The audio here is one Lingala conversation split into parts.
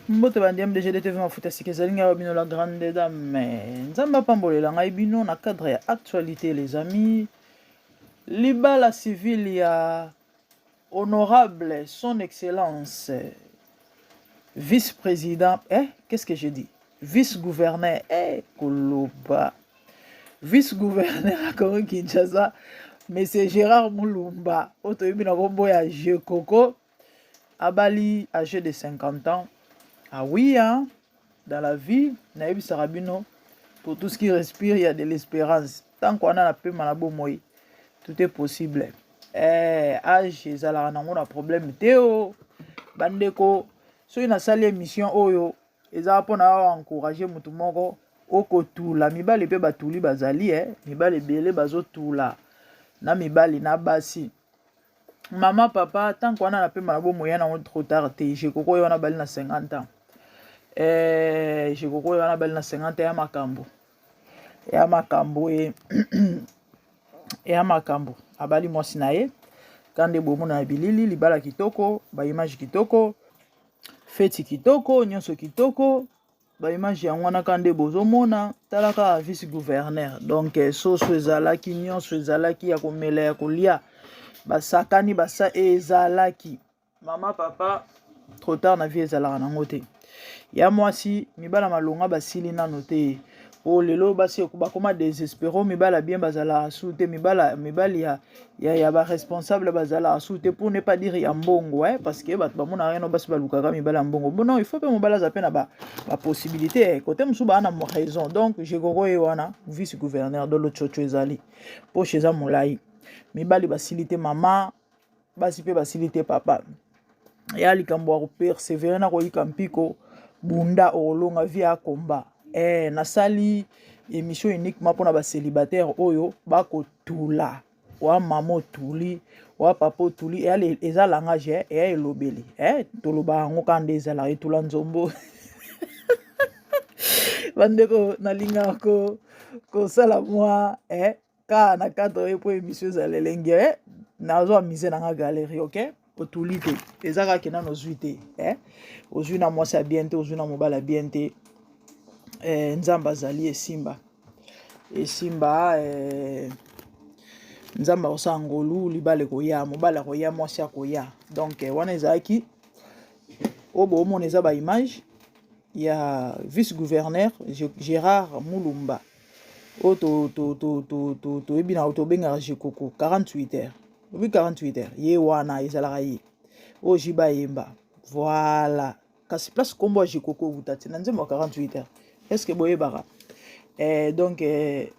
Mbote bandi MDG TV mafuta sika ezali ngai bino la grande dame. Nzambe apambolela ngai bino na cadre ya actualité les amis. Libala civil ya honorable son excellence vice-président eh qu'est-ce que je dis vice-gouverneur eh koloba vice-gouverneur ya Congo Kinshasa monsieur Gérard Mulumba oyo toyebi na kombo ya Jekoko abali âgé de 50 ans. Ah oui hein, dans la vie nayebisaka bino, pour tout ce qui respire, il y a de l'espérance. Tant qu'on a la pema na bomoi, tout est possible. Eh, âge ezalaka nango na problème te. O bandeko, soki nasali émission oyo, eza mpona aencourage motu moko okotula. Mibali mpe batuli bazali, eh? Mibali ebele bazotula na mibali na basi. Mama, papa, tant wana na pema na bomoi, ya nango trop tard te. Jekoko oyo wana bali na 50 ans, eh, Jekoko oyo wana bali na 50 ans, ya makambo, ya makambo e ya makambo. Abali mwasi na ye kande bomona na bilili, libala kitoko, baimage kitoko, feti kitoko, nyonso kitoko. Baimage yango wana kaka nde bozomona. Tala kaka vice gouverneur. Donc soso ezalaki, nyonso ezalaki ya komela, ya kolia, basakani basa ezalaki. Mama, papa, trop tard na vie ezalaka nango te. Ya mwasi, mibala malonga basili nano te. Po lelo basi bakoma désespéré, mibala bien bazalaka su te, mibala mibali ya baresponsable bazalaka su te, pour ne pas dire ya mbongo, eh, parce que bato bamonaka yano basi balukaka mibala ya mbongo. Bon, non, il faut mpe mobali aza mpe na bapossibilité ba côté mosusu baa na raison. Donc Jekoko ye wana vice gouverneur dolo tsotso ezali, poche eza molai. Mibali basili te mama, basi mpe basili te papa. Ya likambo ya kopersévérer na koyika mpiko, bunda, okolonga. Vie ya komba. Eh, nasali émission uniquement mpona bacélibataire oyo bakotula. Wa mama otuli, wa papa otuli, eza langage, eya elobeli, eh, toloba yango kaka nde ezalaka etula nzombo. Bandeko, nalingaka kosala mwa eh, kaka na cadre oyo mpo émission ezala elenge, eh, nazo amuser nanga galerie. Ok, otuli te, eza kaka nano ozwi te, eh? Ozwi na mwasi ya bien te, ozwi na mobali ya bien te, eh, Nzambe azali, esimba, esimba, eh, Nzambe akosala ngolu, libala ekoya, mobali akoya, mwasi akoya. Donc eh, wana ezalaki oyo boomona, eza baimage ya vice gouverneur Gérard Mulumba oyo toyebi na tobengaka Jekoko 48 heures. Obi 48 heures, ye wana ezalaka ye oyo jiba yemba. Voilà, kasi place nkombo ya Jekoko ewuta te na nzembo ya 48 heures, est ce que boyebaka? Eh, donc eh,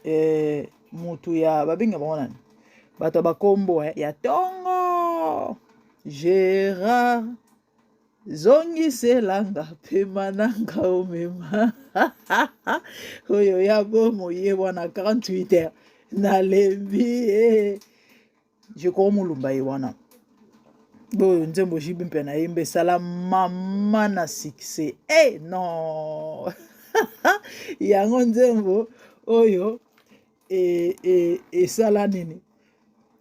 eh, mutu ya babenga bango nani, bato ya bakombo eh, ya ntongo. Gérard, zongiselanga pema nanga omema oyo ya bomo. Ye wana 48 heures, nalembi eh. Jekoko Mulumba ye wana oyo nzembo jibi mpe nayemba, esala mama na succès. E non, yango nzembo oyo esala nini?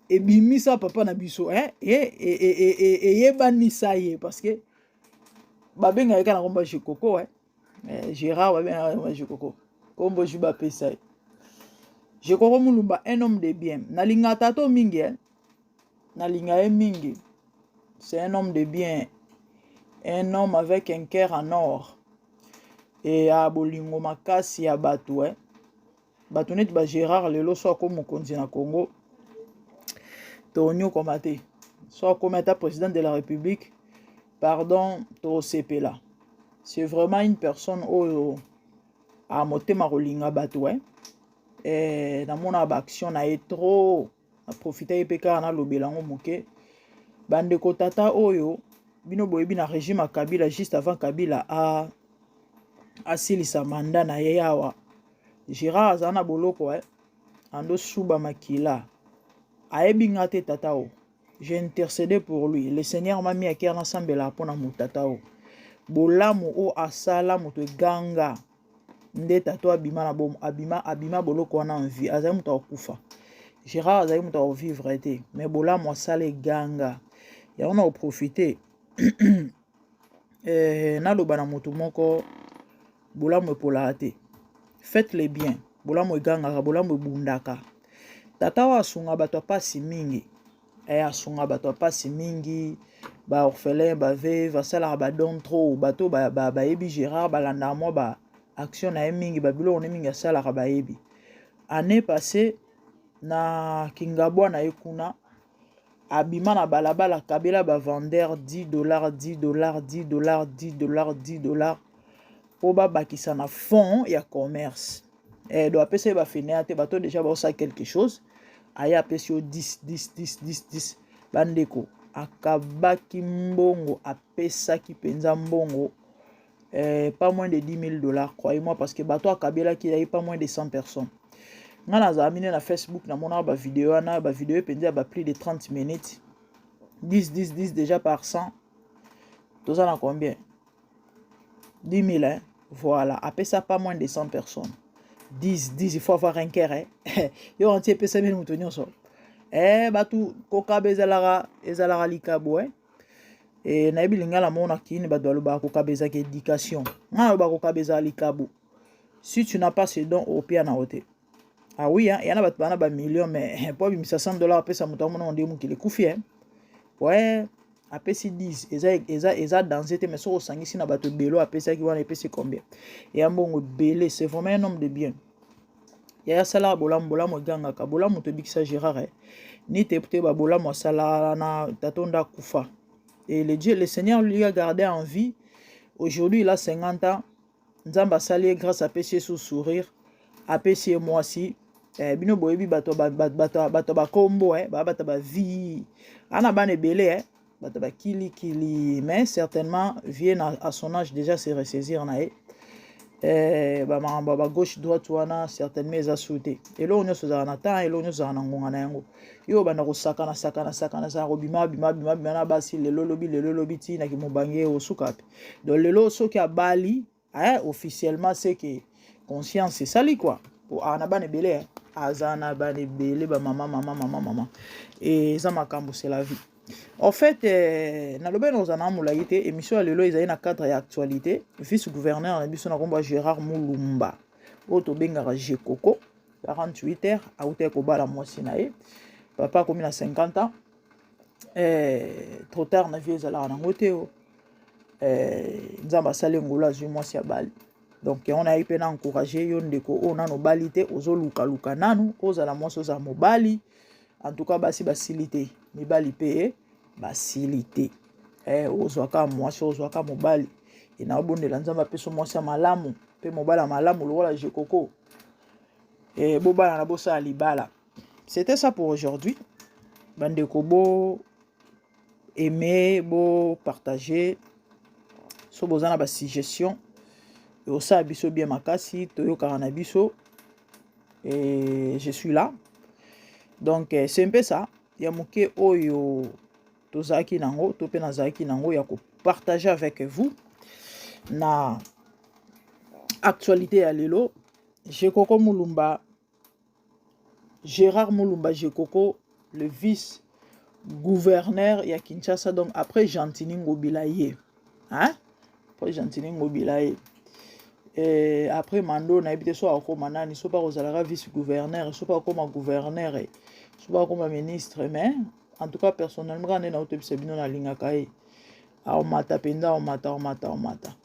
Ebimisa papa na biso, eh? Eyebanisa ye parce que babengaka kaka na kombo Jekoko, eh? Gérard babengaka kombo Jekoko, kombo ju bapesa ye Jekoko Mulumba, un homme de bien. Nalingaka tato mingi, eh? Nalinga ye mingi. C'est un homme de bien, un homme avec un cœur en or e ya bolingo makasi ya bato, eh? Bato neti bagérard lelo so akomi mokonzi na Congo, tonyokoma te. So akomi ata président de la République, pardon, tosepela. C'est vraiment une personne oyo amotema kolinga bato, eh? Eh, namonaka baaction na ye trop. Naprofite ye mpe kaka nalobela yango moke. Bandeko, tata oyo bino boyebi na régime ya Kabila, juste avant Kabila a asilisa mandat na ye awa, Gérard azala na boloko, eh? Ando suba makila, ayebi nga te. Tata oyo, j'ai intercédé pour lui, le Seigneur m'a mis à cœur nasambelaka mpona motata oyo. Bolamu oyo asala moto eganga nde tato abima na bom, abima, abima boloko wana en vie. Azali moto akokufa, Gérard azali moto akovivre te, mais bolamu asala eganga yango na koprofite. Naloba na moto moko, bolamu epolaka te. Faites le bien, bolamu egangaka, bolamu ebundaka. Tata oyo asunga bato ya pasi mingi, asunga bato ya pasi mingi, baorphelin, baveuve, asalaka badon trop. Bato bayebi Gérard, balandaka mwa ba action na ye mingi, babiloko ne mingi asalaka bayebi. Année passée na Kingabwa na ye kuna, abima na balabala, akabela bavendeur 10 $, 10 $, 10 $, 10 $, 10 $ mpo babakisa na fond ya commerce. Do apesa ye bafainéants te, bato déjà baosala quelque chose, aye apesi yo 10, 10, 10, 10, 10. Bandeko, akabaki mbongo, apesaki mpenza mbongo, pas moins de 10 000 $, croyez-moi, parce que bato akabelaki ezali pas moins de 100 personnes. Nga nazala mine na Facebook, namonaka bavideo wana, bavideo mpenza ya ba plus de 30 minutes. 10, 10, 10 déjà par 100, toza na combien? 10 000, hein? Voilà, apesa pas moins de 100 personnes 10, 10. Il faut avoir un cœur, hein? Yo anti epesami moto nyonso. Bato kokaba ezalaka likabo, eh? Nayebi lingala moko na kini, bato balobaka kokaba ezalaka éducation. Nga nalobaka kokaba ezala likabo. Si tu n'as pas ce don, opia na yo te. Ah oui, hein, ya na bato bana bamillion, mais po abimisa 100 $ apesa moto, amona nde mokili ekufi, hein? Ouais, apesi 10, eza danger te, mais soki osangisi na bato ebele apesaki wana, epesi combien eya mbongo ebele. C'est vraiment un homme de bien. Yaya asalaka bolamu, bolamu egangaka, bolamu tobikisa Gérard, eh. Ni te te babolamu asala na tato nde akufa, et le Dieu, le Seigneur lui a gardé en vie. Aujourd'hui il a 50 ans. Nzambe asali ye grâce, apesi ye su sourire, apesi ye mwasi. Bino boyebi bato bato bakombo, baa bato bavie ana bana ebele, bato bakilikili, mais certainement vie na, à son âge déjà se ressaisir na ye, bamakambo ya bagauche droite wana certainement eza su te. Eloko nyonso ezalaka na temps, eloko nyonso ezalaka na ngonga na yango. Yo obanda kosakana sakana sakana sakana, kobima bima bima bima na basi lelo lobi, lelo lobi, ntina kimobange osuka pe. Donc lelo soki abali, officiellement, c'est que conscience esali quoi, po aa na bana ebele, aza na bana ebele, bamama mama mama mama. Eza makambo, c'est la vie en fait. Nalobi na kozala na molai te. Émission ya lelo ezali na cadre ya actualité. Vice gouverneur na biso na kombo ya Gérard Mulumba, oyo tobengaka Jekoko, 48 heures awutaki kobala mwasi na ye. Papa akomi na 50 ans. Trop tard na vie ezalaka nango te. O Nzambe asali ngolu, azwi mwasi, abali. Donc yango nayebi mpe na encourage yo ndeko oyo nanu obali te, ozolukaluka nanu ozala mwasi, ozala mobali. En tout cas basi basili te, mibali mpe basili te. Ozwaka mwasi, ozwaka mobali, e naobondela Nzambe apesa mwasi ya malamu mpe mobali ya malamu lokola Jekoko. Bobala na bosala libala. C'était ça pour aujourd'hui, bandeko. Bo aimer, bo partager. So boza na basuggestion, osala biso bien makasi, toyokaka na biso. Et je suis là. Donc c'est un peu ça ya moke oyo tozalaki nango, to mpe nazalaki nango ya kopartager avec vous na actualité ya lelo. Jekoko Mulumba, Gérard Mulumba Jekoko, le vice gouverneur ya Kinshasa, donc après Gentini Ngobila ye, hein? Après Gentini Ngobila ye, et après mando nayebi te so akokóma nani, so mpa kozalaka vice gouverneur, so mpa akóma gouverneur, so mpa akóma ministre. Mais en tout cas, personnellement, kaka nde naotebisa bino, nalingaka ye. Aomata mpenza, aomata, aomata, aomata,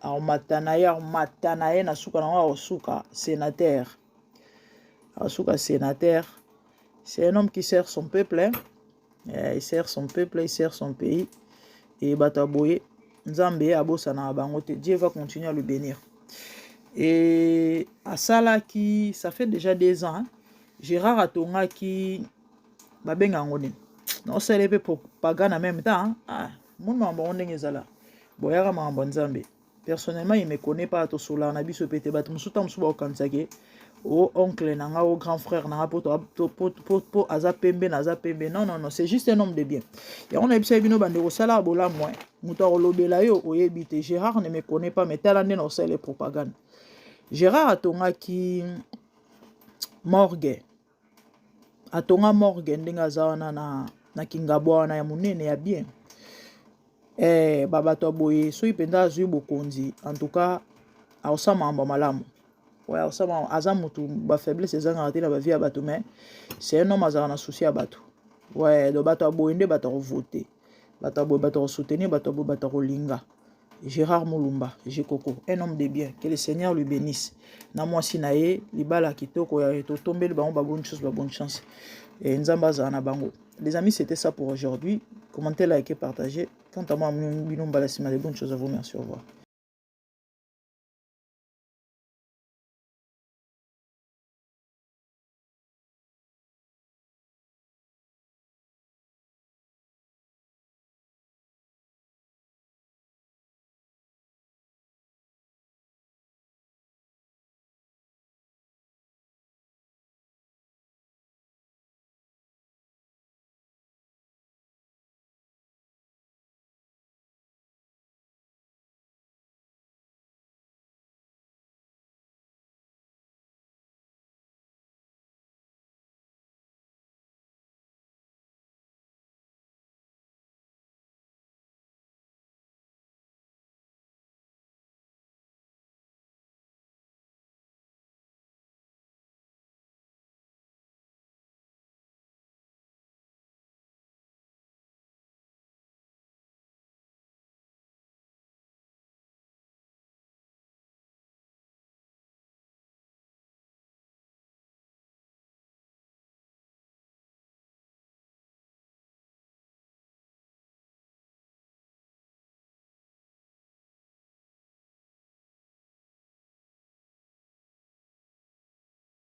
aomata na ye, aomata na ye na suka nango akosuka sénateur, akosuka sénateur. C'est un homme qui sert son peuple, hein? Il sert son peuple, il sert son pays. Et bato ya boye, Nzambe abosanaka bango te. Dieu va continuer à le bénir. Et asalaki, ça fait déjà 2 ans, hein? Gérard atongaki, babenga yango nini, naosala mpe propagande en même temps. Ah, moni makambo yango ndenge ezala boyaka makambo ya Nzambe. Personnellement, il me connaît pas, tosolaka na biso pe te. Bato mosusu ta mosusu bakokanisaki o oncle na nga, o grand frère na nga, po aza pembe, naza pembe. Non, non, non, c'est juste un homme de bien. Yango nayebisaki bino, bandeko, osalaka bolamu, moto akolobela yo oyebi te. Gérard ne me connaît pas, mais tala nde na osala propagande. Gérard atongaki morgue, atonga morgue ndenge aza wana na Kingabwa wana ya monene ya bien. Eh, ba bato ya boye soki mpenza azwi bokonzi, en tout cas akosala makambo malamu. Ouais, akosala, aza motu bafaiblesse ezangaka te na bavie ya bato, mais c'est un homme azalaka na souci ya bato. Ouais, donc bato ya boye nde bato akovote, bato ya boye bato akosoutenir, bato ya boye bato akolinga. Gérard Mulumba Jekoko, un homme de bien, que le Seigneur lui bénisse na mwasi na ye, libala kitoko ya totombeli bango ba bonne chose, ba bonne chance et Nzambe azala na bango. Les amis, c'était ça pour aujourd'hui. Commentez, likez, partagez. Quant à moi, bino mbala nsima, de bonnes choses à vous. Merci, au revoir.